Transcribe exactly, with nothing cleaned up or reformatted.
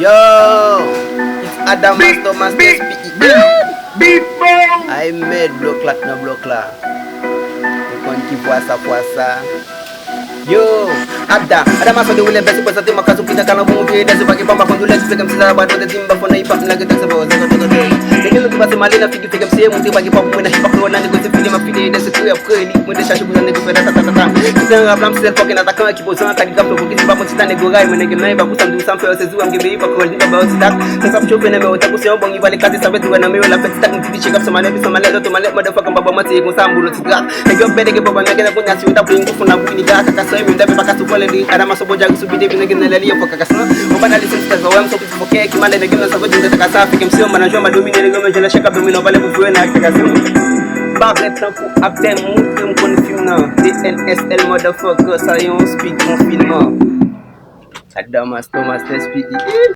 Yo, it's Adamas Thomas S P E. Ay mèd, blòk la k nan blòk la. Ou konn ki fwa sa, fwa sa. Yo, Ada, Adamas de relèv, bèsi prezante, mwen ka sou pita kalan pou mwen vire dèzè, pa gen pa, pa konn doulè, ti fè kòm si sa va dote, di m pa fò nan hip hop, m lage tèks, pa wè, zè, zè, zè. Nèg yo nou tou pase male nan figi, fè kòm si e montre, pa gen pa pou mwen nan hip hop, nou nan negosye, file, m ap file, dèzè, kreye, ap kreye, li, mwen dechaje pou zan nèg yo fè, ta, ta, ta, ta, ta. Ki te an rap la, m se lèpòk, e nan atakan, ki poze an, ta gen grap, lè pou ki di pa konn ti ta, nèg yo ray, mwen nèg yo nan, e pa pou sa, m di w sa, m fè yo sezi, m gen beyi, pa kòl, ni pa ba yo ti tak. Sa, sa ap chofe nan men yo, tankou se yon bong, li pral eklate, sa vle di wè nan men yo, l ap fè ti tak, m di, di, chek ap san malè, pi san malè, lòt malè, motherfucker, m pa ba w manti, e konsa, m boule ti drak. Nèg yo bède gen pòb, men gen nan kounye a, si yo t ap vle yon koufon nan bouyi, nèg a kaka san, e menm dèmen pa ka sou vòlè, li Adamas on bon djari sou bide, vin nèg nan lè li, yon fò kaka san. Yon pa nan lise, m strès, wè, m son piti fokè, ki malè, nèg yo nan sa vle di, m te taka sa, fè kèm si yon manager, m a domine, nèg yo, men jè nan chèk ap domine, yon palè pou fouye nan aplikasyon. Parèt tankou aktè, montre m konn fim nan. D N S L motherfucker, sa yon speed konfinman. Adamas Thomas S P E.